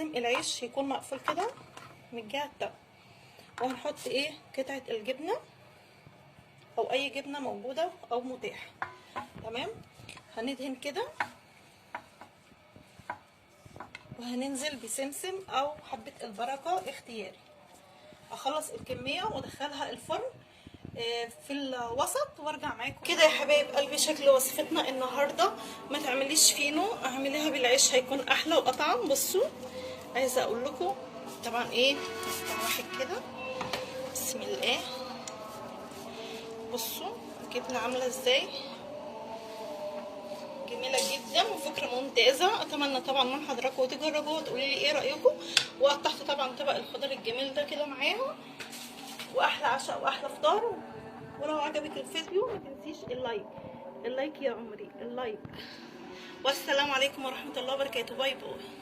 لازم العيش يكون مقفول كده من الجهة التانية. وهنحط ايه قطعه الجبنة او اي جبنه موجودة او متاحة. تمام، هندهن كده وهننزل بسمسم او حبه البركة اختياري. اخلص الكمية وادخلها الفرن في الوسط وارجع معاكم كده. يا حبايب قلبي شكل وصفتنا النهارده، ما تعمليش فينو، اعمليها بالعيش هيكون احلى واطعم. بصوا عايزه اقول لكم طبعا ايه، واحد كده، بسم الله. بصوا الجبنة عامله ازاي، جميلة جدا وفكره ممتازة. اتمنى طبعا من حضراتكم تجربوها وتقولوا لي ايه رايكم. وقطعت طبعا طبق الخضار الجميل ده كده معاها، واحلى عشاء واحلى فطار. ولو عجبك الفيديو ما تنسيش ال like، ال like يا عمري، ال like. والسلام عليكم ورحمة الله وبركاته. bye bye.